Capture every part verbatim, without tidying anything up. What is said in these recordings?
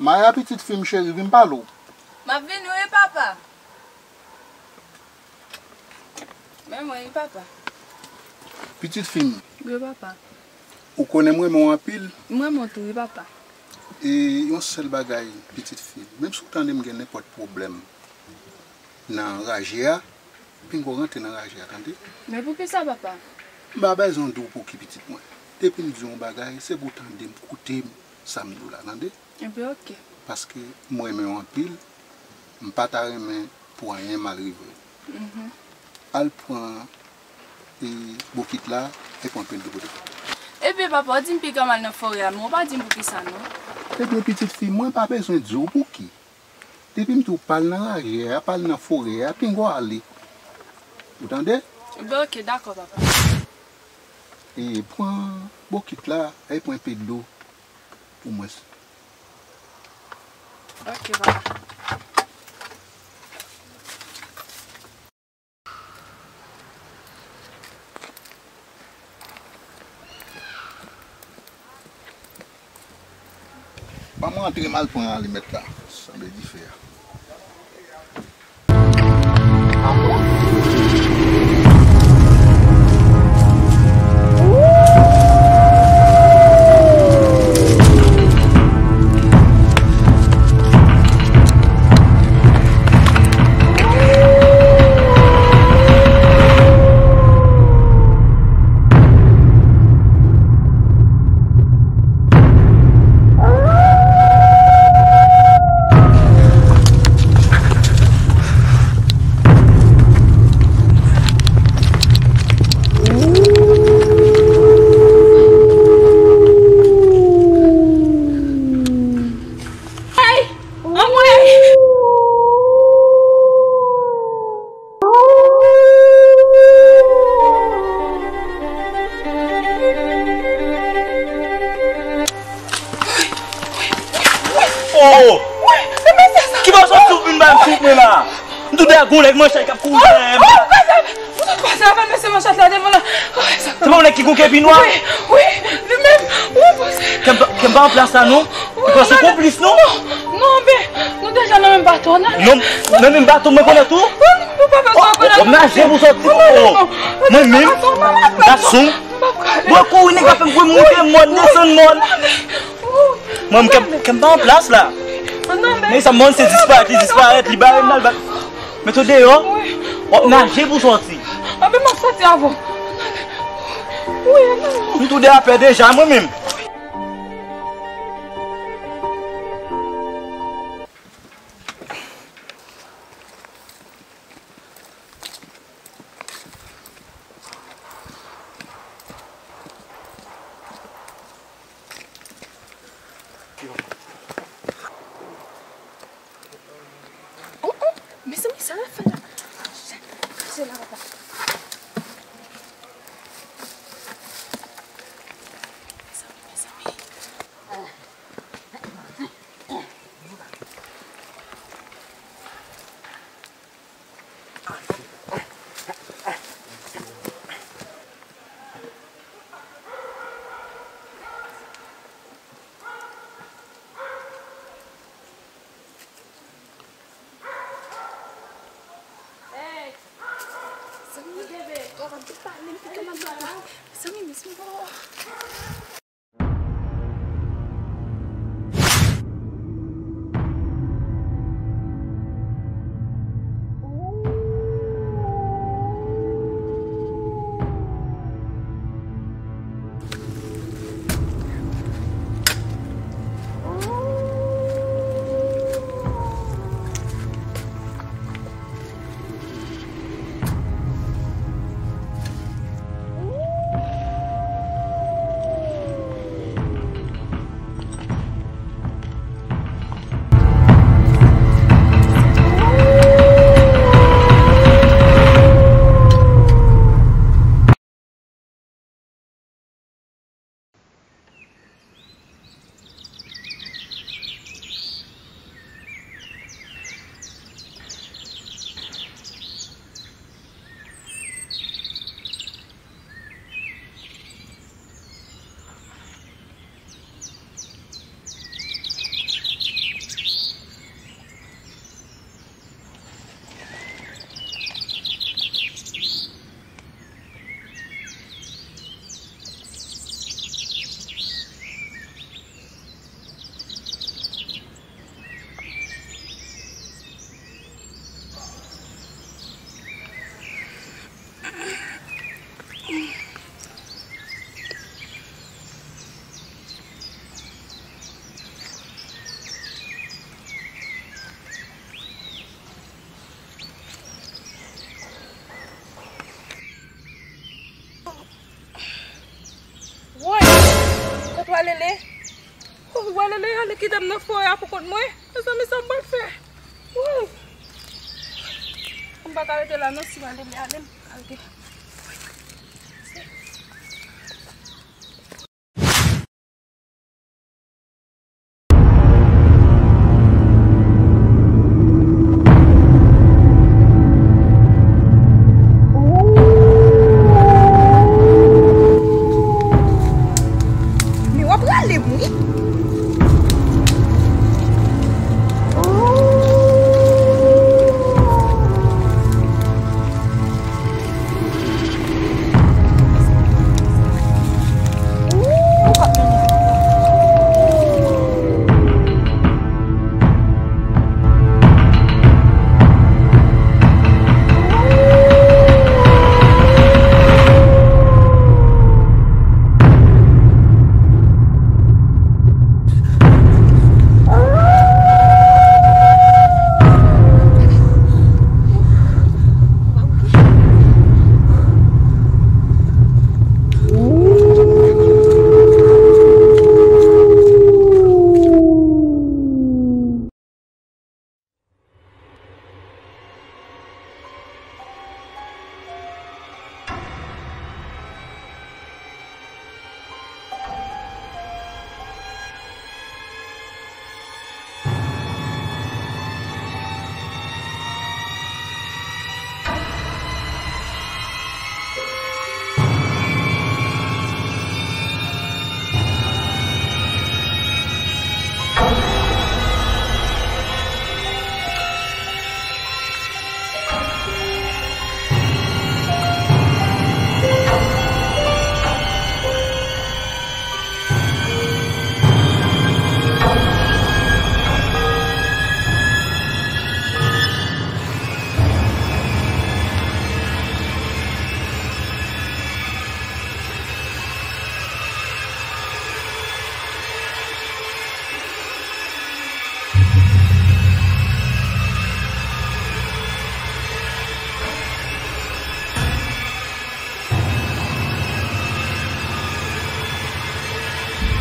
Maya, pitit fi m cheri, vin pale w. M ap vini wi, papa. Men mwen wi, papa. Pitit fi m. Wi, papa. Ou konnen m renmen w anpil. M renmen w tou wi, papa. E yon sèl bagay, pitit fi m. Menm si w tande m gen nenpòt pwoblèm nan raje a, pinga w rantre nan raje a, tande? Men poukisa, papa? M pa bezwen di w pouki, pitit mwen. Depi m di w yon bagay, se pou w tande m, koute m, sa m di w la, tande? Enben, oke. Paske m renmen w anpil, m pa ta renmen pou anyen mal rive w. Mhm. Al pran, e, bokit la, e pran pil de kote. Ebyen, papa, w di m piga m al nan forè a, men w pa di m poukisa, non. Ebyen, pitit fi, mwen pa bezwen di w pouki. Depi m di w pa al nan raje a, pa al nan forè a, pinga w ale. Ou tande? Ebyen, oke, dakò, papa. E pran bokit la, e pran enpe dlo pou mwen. Oke, papa. Ban mwen antre m al pran alimèt la. Sanble dife a. Ay! Anmwey! Oh! Ki bò w sot sou vin ba m sou mwen la? M tou dèyè gon nèg manchèt k ap kouri dèyè m. Ou sot pase avè m, mesye manchèt la devan la. Se pa yon nèg ki gon kepi nwa? Wi, wi, li menm. Wi, pase. Kè m pa, kè m pa an plas la, non. Ou panse konplis, non? Non, non, men nou deja nan menm bato, non? Non, nan menm bato, mwen konnen tou. Ou pa bezwen konnen. W ap naje pou sòti. Mwen menm, gason, mwen kouri, nèg la fè m kouri, monte mòn, desann mòn. Mwen, m, kè m, kè m pa an plas la. Men sa, mòn se disparèt, li disparèt, li bare m nan, li ba, mete w deyò. W ap naje pou sòti. Anben, m ap sòti avè w. M tou de apè deja, mwen menm. Oh, oh, mezanmi, sa l ap fè la? Chèche la, papa. Mezanmi, mezanmi. Zanmi, bebe, w ap di pale m, fè kè m ap pale. Zanmi, mezanmi, oh. Lele. Ou wè Lele ale kite m nan forè a pou kont mwen. Mezanmi, sa m pral fè? Wouy. M pa ka rete la non, si Lele ale, m ka rete. Men w ap rale m, wi.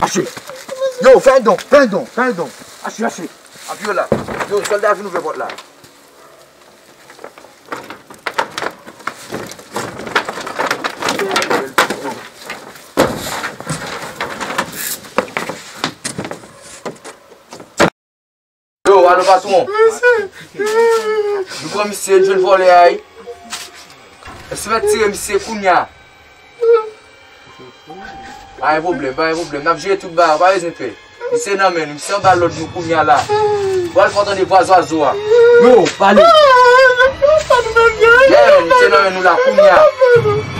Achte! Yo, fè yon don, fè yon don, fè yon don. Achte, achte. Anpi yo la. Yo, sòlda vin ouvè pòt la. Yo, alo, patwon. Nou pran misye, n jwenn vòlè a, wi. Èske w mèt tire misye kounye a? Pa gen pwoblèm, pa gen pwoblèm. N ap jere tout bagay, pa bezwen pè. Misye nan men nou, misye anba lòd nou kounye a la. W al fè w tande vwa zwazo a. Yo, pale. Yeah, misye nan men nou la kounye a.